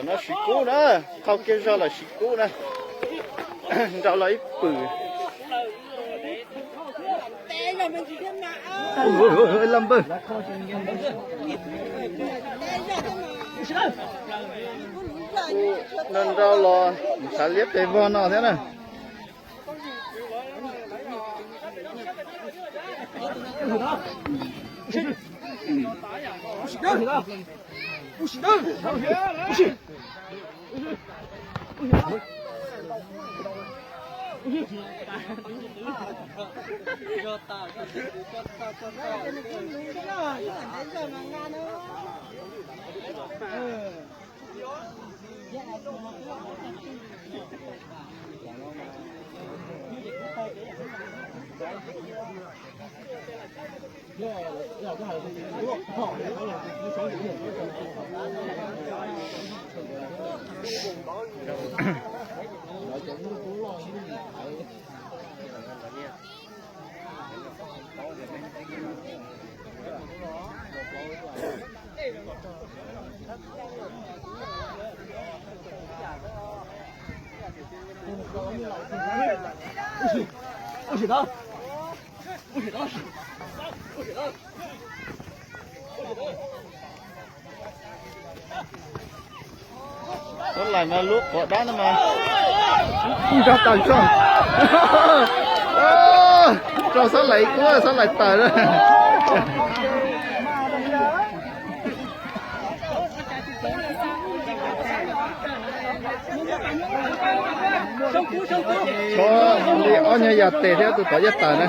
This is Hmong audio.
No siv kub na, qhau kiag zog los siv kub na. Nrau los ib pwm. Laj npawg. Nrau nrau los xav liab pes vog no thiab na. Xob Laim mas lub quav dab no mas nrog tawm tso. Rau Xob Laim kub, Xob Laim tawm lawm. Tshuav li ob nyuag yam tes thiab tus tod yeej tawm na.